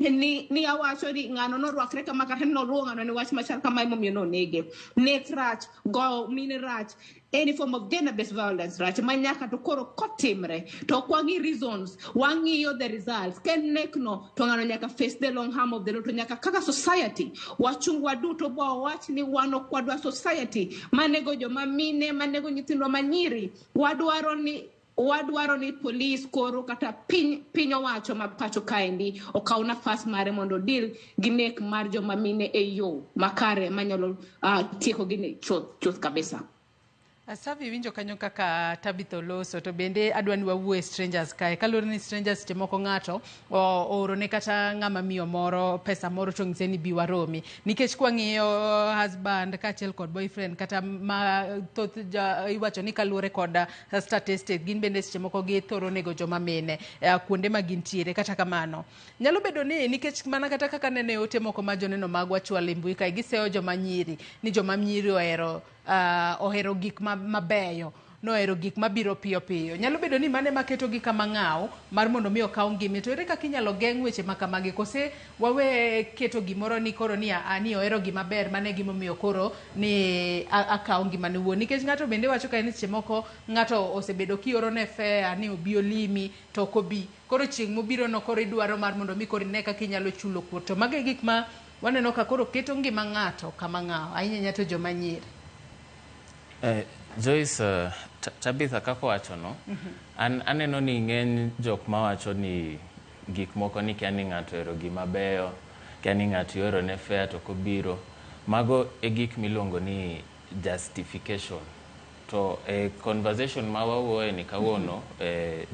Ni awacho ni ng'ano norwakre kama kata ni noluwo ng'ano ni wach machal kama emomiyo nonege. Nek rach, go mine rach, any form of gender based violence rach ma nyaka to koro kotimre to ok wang'i reasons, wang'iyo the results. Ka en nek no, to ng'ano nyaka face the long arm of the law. To nyaka kaka society wachung waduto ba wawach ni wan ok wadwa society manego joma mine, manego nyithindwa manyiri. Wadwaro ni police koro kata piny owacho ma pacho kaendi okaw nafas mare mondo deal gi nek mar joma mine e yo makare manyalo tieko gi chuth chuth kabisa. Asavi, winjo kanyo kaka Tabitha oloso, to bende adwa ni wawuo e strangers kae, kaluwore ni strangers seche moko ng'ato oorone kata ng'ama miyo moro pesa moro to ng'ise ni bi waromi, nikech kwang'iyo husband kaachiel kod boyfriend kata ma thoth iwacho ni kaluwore kod statistics, gin bende seche moko githoro nego joma mine kuonde ma gintiere. Kata kamano nyalo bedo ni nikech mana kata kaka neno e ote moko ma joneno magwa chwalo e mbui kae, giseyo joma nyiri ni joma nyiri ohero gik mabeyo, nohero gik mabiro piyo piyo. Nyalo bedo ni mane maketogi kama ng'aw mar mondo mi okaw ngime. To ere kaka inyalo geng' weche ma kamagi? Kose wawe keto gimoro ni koro ni a ni ohero gima ber, mano e gimomiyo koro ni akaw ngimane wuon? Nikech ng'ato bende wacho ka ni seche moko ng'ato osebedo kiorone fare ni obi olimi, to ok obi. Koro chieng' mobiro no, koro idwaro mar mondo mi koro ine kaka inyalo chulo kuor. To mago e gik ma waneno ka koro keto ngima ng'ato kama ng'aw, ahinya ahinya to joma nyiri. Joyce, Tabitha kaka owachono, an aneno ni ng'eny jok mawacho ni gik moko ni kia ni ng'ato ohero gima beyo, kia ni ng'ato ioro ne fare to ok obiro. Mago e gik miluongo ni justification. To e conversation ma wawuoye ni kawuono,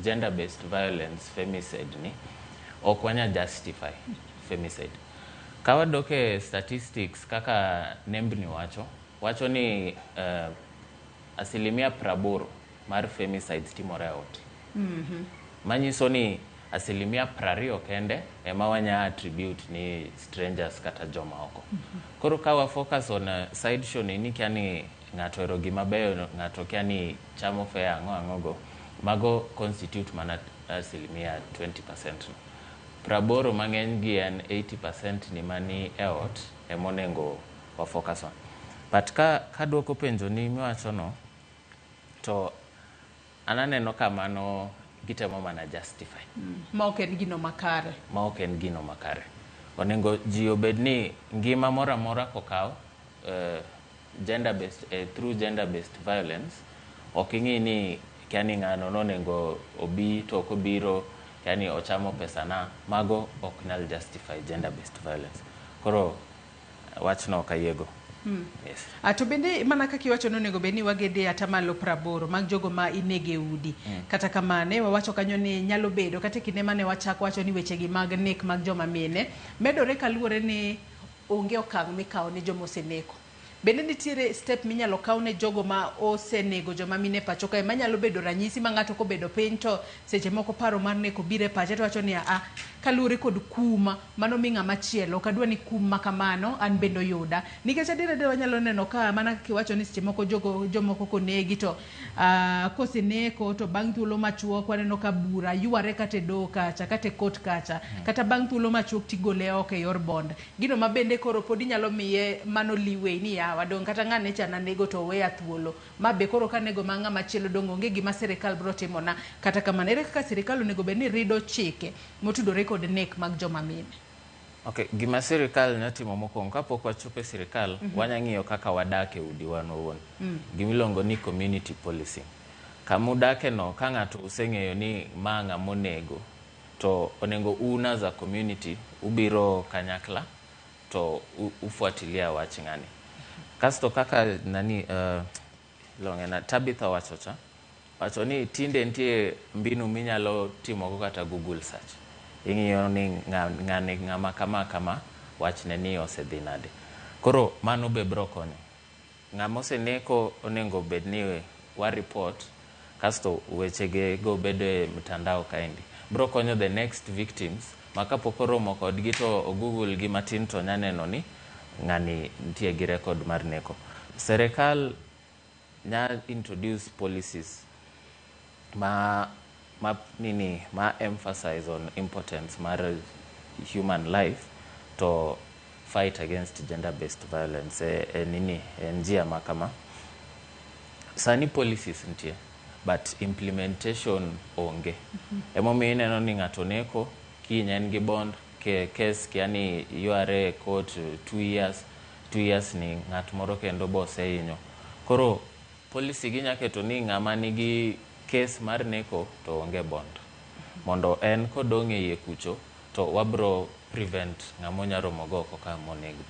gender based violence, femicide ni, ok wanya justify femicide. Ka wadok e statistics kaka nembni wacho ni 80% mar femicides timore e ot. Manyiso ni 20% kende ema wanya attribute ni strangers kata joma oko. Koro ka wa focus on side show ni kia ni ng'ato ohero gima beyo, ng'ato kia ni chamo fare, ang'o ang'o go, mago constitute mana 20% no. 80 mang'eny gi en 80% ni mani e ot emonego wa focus on. But ka kaduoko penjo ni miwacho no, to an aneno ka mano gitemo mana justify. Ma ok en gino makare. Ma ok en gino makare. Onego ji obed ni ngima moro amora kokaw gender based, through gender based violence, ok ing'i ni kia ni ng'ano nonego obi to ok obiro. Yani ochamo pesa na, mago ok nyal justify gender based violence. Koro wachno ok ayiego. Yes. To bende mana kaka iwacho ni onego bed ni wagede atamalo 80 mag jogo ma inego e udi. Kata kamano wawacho kanyo ni nyalo bedo kata e kinde mane wachako wacho ni wechegi mag nek mag joma mine medore kaluwore ni onge okang' mikawo ne joma oseneko. Bende nitiere step minyalo kaw ne jogo ma osenego joma mine pacho kae manyalo bedo ranyisi ma ng'ato kobedo piny to seche moko paro mar neko biro e pache to wacho ni a kaluwore kod kum mano mi ng'ama chielo ok adwa ni kum ma kamano an bende oyuda. Nikech adier adier wanyalo neno ka mana kaka iwacho ni seche moko jogo jomoko konegi to koseneko to bang' thuolo machuok waneno ka bura yware kata e doho kacha kata e court kacha kata bang' thuolo machuok tigole oko e yor bond. Gino ma bende koro pod inyalo miye mano leeway ni yawa dong' kata ng'ane cha nanego to oweya thuolo. Ma be koro kanego ma ng'ama chielo dong' onge gima sirikal biro timona. Kata kamano ere kaka sirikal onego bed ni rido chike motudore kod nek mag joma mine? Okay, gima sirikal nyalo timo mokwongo kapok wachopo e sirikal, wanya ng'iyo kaka wadak e udi wan owuon. Gimiluongo ni community policing. Kama udake no, ka ng'ato useng'eyo ni ma ng'ama onego, to onego un as a community ubiro kanyakla to ufuatilia wach ng'ani. Kasto kaka nani iluonge na Tabitha wacho cha, wacho ni tinde nitie mbinu minyalo timogo kata Google search. Ing'iyo ni ng'ani ng'ama kama kama wachne ni osedhi nade. Koro mano be bro konyo. Ng'ama oseneko onego bed ni wa report kasto wechege go bedo e mtandao kaendi. Bro konyo the next victims ma kapok oromo kodgi to o google gi matin to nya neno ni ng'ani nitie gi record mar neko. Serikal nya introduce policies ma nini ma emphasize on importance mar human life to fight against gender based violence e nini e njia ma kama. Sani policies nitie but implementation onge. Emomiyo ineno ni ng'ato neko kiny en gi bond ke case kia ni yware e court 2 years, 2 years ni ng'at moro kendo bosehinyo. Koro policy gi nya keto ni ng'ama nigi case mar neko to onge bond. Mondo en kodong' e iye kucho to wabro prevent ng'ama onya romo go oko ka monegni.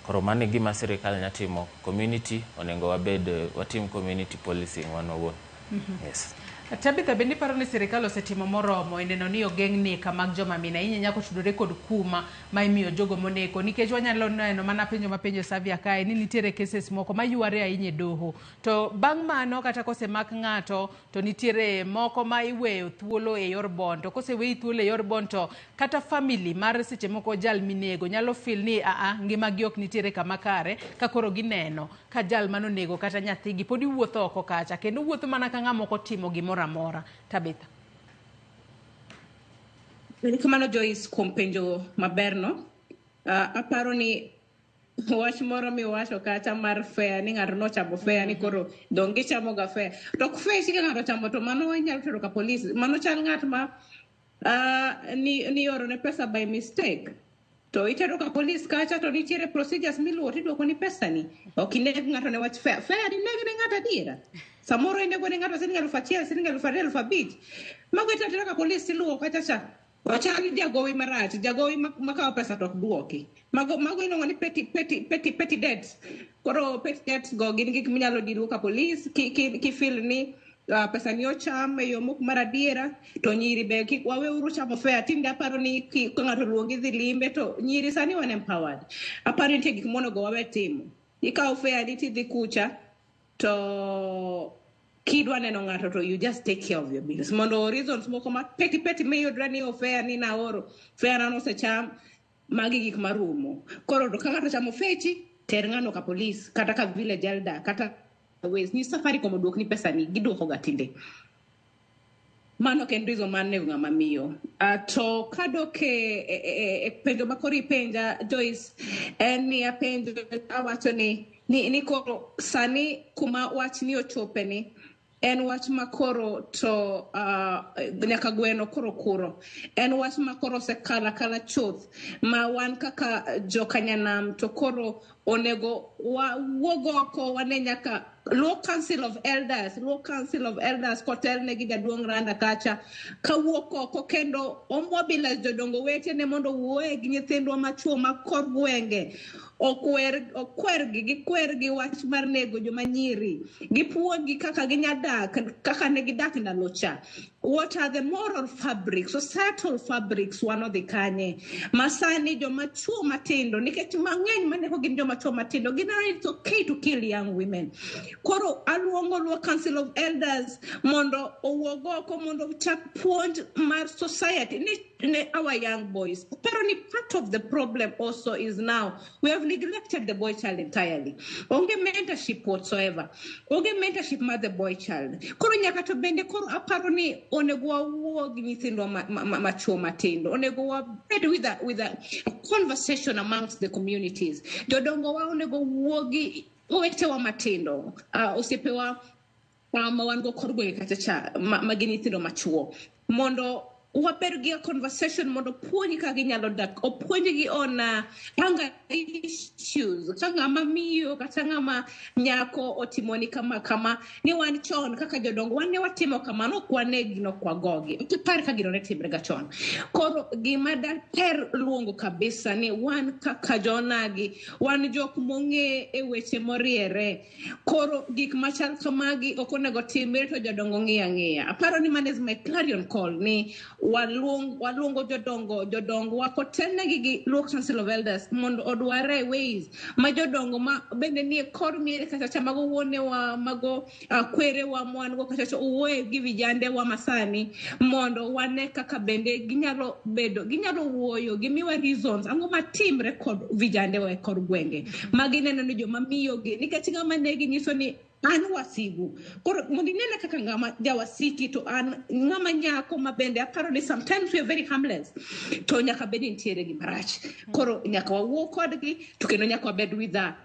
Koro mano e gima sirikal nya timo. Community onego wabed watim community policing wan owuon. Yes. Tabitha, bende iparo ni sirikal osetimo moromo e neno ni ogeng' nek mag joma mine ahinya nyako tudore kod kuma ma imiyo jogo moneko nikech wanyalo neno mana penjo mapenjo Savia kae ni nitiere cases moko mayware ahinya e doho to bang' mano kata kosemak ng'ato to nitiere moko ma iweyo thuolo e yor bond to koseweyi thuolo e yor bond to kata family mar seche moko jal minego nyalo feel ni aa ngimagi ok nitiere kama kare ka koro gineno ka jal manonego kata nyathigi pod iwuotho oko kacha kendo wuotho mana ka ng'ama ok otimo gimoro amora. Tabitha. Erokamano Joyce kuom penjo maberno. Aparo ni wach moro miwacho kacha mar fare ni ng'ato nochamo fare ni koro dong gichamo ga fare. To ok fare ka ng'ato ochamo to mano inyalo tero ka polis. Mano chal ng'at ma ni oro ne pesa by mistake. To itero ka polis kacha to nitiere procedures miluwo tiduoko ni pesa ni. Ok ineg ng'ato ne wach fare. Fare ineg ne ng'ato adiera. Samoro inego ne ng'ato siling 1000, siling 2000, 5000. Mago itero atera ka polis tiluwo kacha cha. Ochal jagowi marach, jagowi makawo pesa to ok duoki. Mago iluongo ni petty debts. Koro petty debts go gin gik minyalo deal go ka polis ki feel ni pesa ni ocham e yo mok mar adiera to nyiri be kik waweuru chamo fare. Tinde aparo ni ka ng'ato oluongi dhi limbe to nyiri sani wan empowered. Aparo ni nitie gik monego wawe timo. Ikawo fare ni tidhi kucha to kidwa neno ng'ato to you just take care of your bills mondo reasons moko ma petty petty miyudre ni o fare ni naoro fare na nosecham magi gik marumo koro to ka ng'ato chamo fechi ter ng'ano ka polis kata ka village elder kata ways ni Safaricom oduokni pesa ni giduoko ga tinde mano ok en reason mar nego ng'ama miyo. To kadok e penjo ma koro ipenja Joyce en ni apenjo awacho ni koro sani kuma wach ni ochope ni en wach ma koro to nyaka gweno koro kuro en wach ma koro osekalo akala chuth ma wan kaka jokanyanam to koro onego wawuog oko wane nyaka Luo Council of Elders, Luo Council of Elders kotelne gi jaduong' Randa kacha kawuok oko kendo omobilize jodongo wetene mondo owuoye gi nyithindwa machuo ma kor gwenge okwer okwergi gikwergi wach mar nego joma nyiri, gipuonjgi kaka ginya dak kaka ne gidak ndalo cha. What are the moral fabrics, societal fabrics? Wan odhi kanye masani joma chuo matindo, nikech mang'eny manego gin joma chuo matindo, gineno ni it's okay to kill young women. Koro aluongo Luo Council of Elders mondo owuog oko mondo ochak puonj mar society ni ne our young boys. Pero ni part of the problem also is now we have neglected the boy child entirely. Onge mentorship whatsoever, onge mentorship mar the boy child. Koro nyaka to bende koro aparo ni onego wawuo gi nyithindwa machuo matindo, onego wabed with a conversation amongst the communities. Jodongo wa onego wuo gi owetewa matindo, osiepewa ma wan go kor gwenge kacha cha ma gin nyithindo machuo, mondo wabed gi a conversation mondo puonj kaka ginyalo dak, opuonjgi on anger issues. Ka ng'ama miyo kata ng'ama nyako otimoni kama kama, ni wan chon kaka jodongo wan ne watimo kamano, ok wanegi, nok wagogi. Ok ipar ka gino ne timre ga chon. Koro gima daher luongo kabisa ni wan kaka jonagi wan jok mong'e e weche moriere. Koro gik machal kamagi ok onego timre to jodongo ng'iyo ang'iya. Aparo ni mano is my clarion call, ni waluongo jodongo, jodongo wa kotelnegi gi Luo Council of Elders mondo odware ways ma jodongo ma bende nie kor miere kata cha, mago wuonewa, mago kwerewa mwan go kata cha, owuoye gi vijandewa masani mondo wane kaka bende ginyalo bedo, ginyalo wuoyo, gimiwa reasons ang'o matimre kod vijandewa e kor gwenge ma gineno ni joma miyogi, nikech ng'ama negi nyiso ni an wasigu. Koro mondo inene kaka ng'ama jawasiki to an ng'ama nyako ma bende aparo ni sometimes we are very harmless, to nyaka bed ni nitiere gimarach. Koro nyaka wawuo kodgi to kendo nyaka wabed with a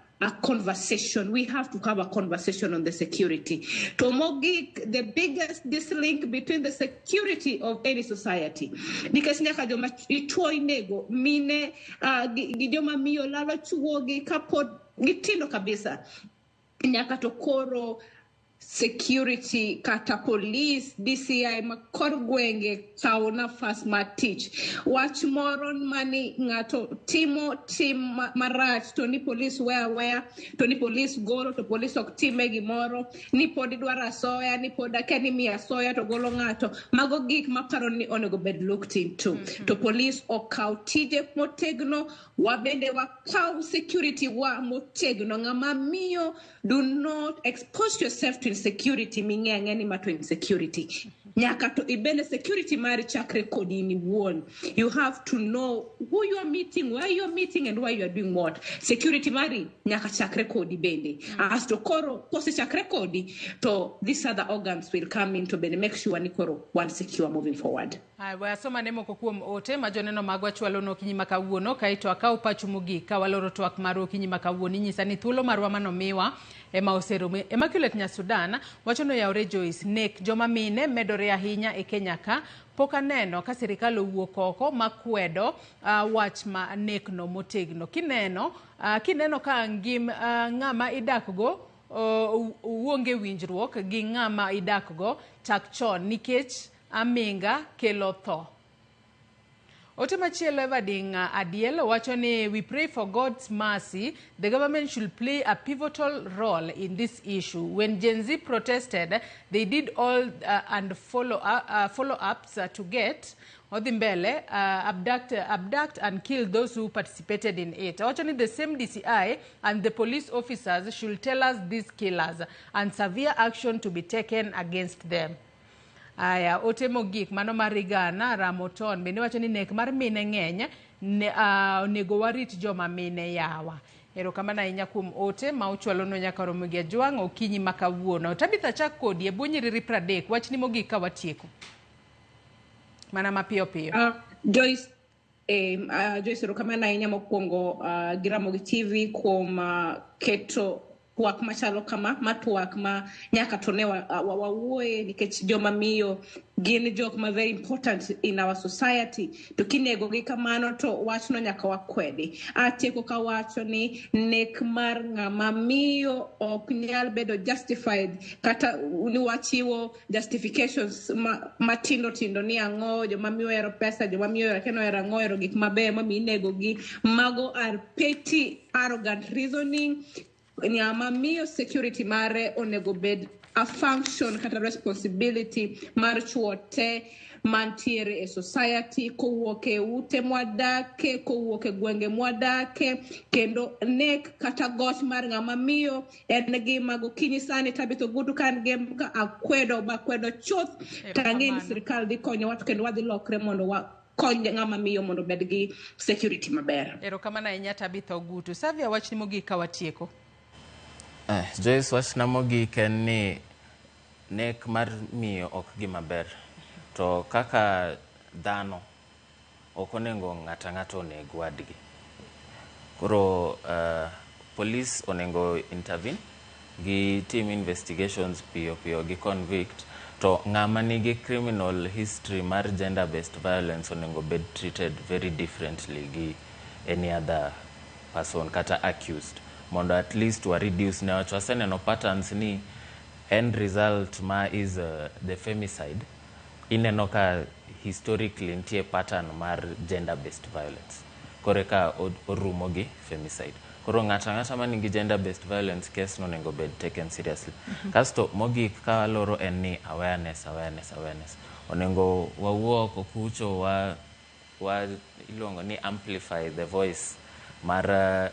conversation. We have to have a conversation on the security. To mogik, the biggest dislink between the security of any society. Nikech nyaka joma chuo inego, mine gi joma miyo lalo chuogi kapod gitindo kabisa. Nyaka to koro security kata police, DCI ma kor gwenge kawo nafas mar tich. Wach moro mani ng'ato timo tim marach to ni police weya weya, to ni police golo, to police ok time gimoro, ni pod idwaro asoya, ni pod akia ni miyo asoya to golo ng'ato. Mago gik maparo ni onego bed looked into. To police okaw tije motegno, wabende wakaw security wa motegno. Ng'ama miyo, do not expose yourself to insecurity ming'e ang'e ni ma to insecurity. Nyaka to ibende security mari chakre kodi in iwuon. You have to know who you are meeting, where you are meeting and why you are doing what. Security mari nyaka chakre kodi bende. Asto koro kosechakre kodi to these other organs will come in to bende make sure ni koro wan secure moving forward. Aya, we asoma ne moko kuom ote ma joneno magwa chwalo no okinyi ma kawuono, kaeto akaw pachu mogik ka waloro twak marwa okinyi ma kawuono. Inyisa ni thuolo marwa manomiwa ema oserumo. Immaculate Nyasudan wacho ni oyawre Joyce, nek joma mine medore ahinya e Kenya ka pok aneno ka sirikal owuok oko makwedo wach ma nekno motegno. Kineno ka ngim ng'ama idakgo uonge winjruok gi ng'ama idakgo, chak chon nikech aminga kelo tho. Ote machielo, Evading Adiel wacho ni we pray for God's mercy. The government should play a pivotal role in this issue. When Gen Z protested, they did all and follow ups to get odhi mbele abduct and kill those who participated in it. Wacho ni the same DCI and the police officers should tell us these killers and severe action to be taken against them. Aya, ote mogik mano mar Rigana Ramoton bende wacho ni nek mar mine ng'eny ne, onego warit joma mine yawa. Erokamano ahinya kuom ote ma uchwalonwa nyaka romo gi Ajwang' okinyi ma kawuono. Tabitha, chak kodi e bwo nyiriri 30, wachni mogik ka watieko. Mana mapiyo piyo. Joyce, Joyce, erokamano ahinya mokwongo gi Ramogi TV kuom keto twak machalo kama, ma twak ma nyaka to ne wawuoye nikech joma miyo gin jok ma very important in our society. To kinego gi kamano to wachno nyaka wakwedi. Atieko kawacho ni nek mar ng'ama miyo ok nyal bedo justified kata ni wachiwo justifications matindo tindo ni ang'o joma miyo ohero pesa, joma miyo ohero kendo ohero ang'o, ohero gik mabeyo momiyo inego gi. Mago are petty arrogant reasoning. Ng'ama miyo security mare onego bed a function kata responsibility mar chuo te mantiere e society, kowuok e ute mwadake, kowuok e gwenge mwadake, kendo nek kata goch mar ng'ama miyo en gima gokinyi sani Tabitha Ogutu ka an gi ka akwedo bakwedo chuth tang'e ni sirikal dhi konyowa to kendo wadhi lokre mondo wakony ng'ama miyo mondo obed gi security maber. Erokamano ahinya Tabitha Ogutu. Savia, wachni mogik ka watieko. Joyce, wachna mogik en ni nek mar miyo ok gima ber. To kaka dhano, ok onego ng'ato ang'ata oneg wadgi. Koro police onego intervene, gi tim investigations piyo piyo, gi convict, to ng'ama nigi criminal history mar gender based violence onego bed treated very differently gi any other person kata accused, mondo at least wa reduce newach waseneno patterns ni end result ma is the femicide. Ineno ka historically nitie pattern mar gender based violence, koro eka orumo gi femicide. Koro ng'ato ang'ata manigi gender based violence case no onego bed taken seriously. Kasto mogik ka waloro en ni awareness, awareness, awareness. Onego wawuo oko kucho wa iluongo ni amplify the voice mar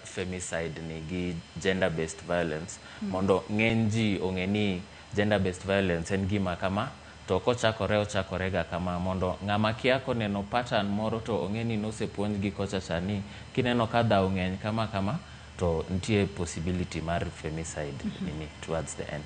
femicide ni gi gender based violence, mondo ng'eny ji ong'e ni gender based violence en gima kama, to kochakore ochakore ga kama, mondo ng'ama kia koneno pattern moro to ong'e ni nosepuonjgi kocha cha ni kineno ka dhawo ng'eny kama kama to nitie possibility mar femicide nini towards the end.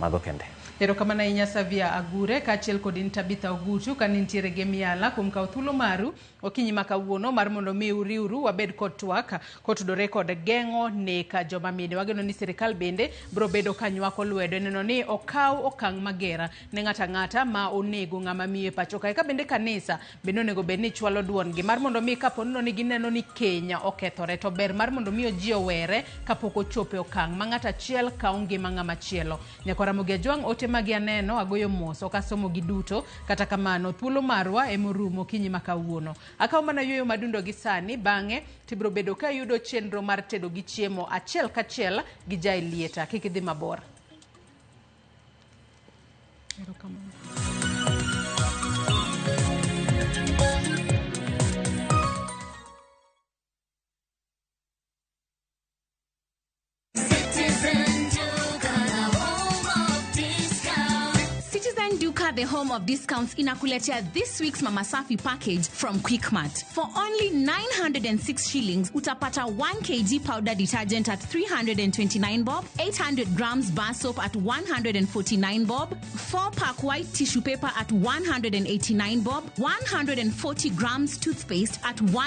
Mago kende. Erokamano ahinya Savia Agure kaachiel kod in Tabitha Ogutu ka nintiere gi miala kuom kawo thuolo maru okinyi ma kawuono mar mondo mi uriwru wabed kod twak kotudore kod geng'o nek joma mine. Wageno ni sirikal bende biro bedo ka nywako lwedo e neno ni okaw okang' magera ne ng'ato ang'ata ma onego ng'ama miyo e pacho kae. Ka bende kanisa bende onego bed ni chwalo duondgi mar mondo mi kapo ni gineno ni keny okethore to ber mar mondo mi ji owere kapok ochopo e okang' ma ng'ato achiel kawo ngima ng'ama chielo. Nyakwar Ramogi Ajwang', ote magi aneno, agoyo mos, ok asomo gi duto, kata kamano thuolo marwa emorumo okinyi ma kawuono. Akawo mana yueyo madundo gi sani, bang'e tibiro bedo ka iyudo chenro mar tedo gi chiemo achiel kachiel gi Jaelieta. Kik idhi mabor. Erokamano. Citizen Duka, the home of discounts, inakuletea this week's Mama Safi package from Quickmart. For only 906 shillings, utapata 1 kg powder detergent at 329 bob, 800 grams bar soap at 149 bob, 4-pack white tissue paper at 189 bob, 140 grams toothpaste at 1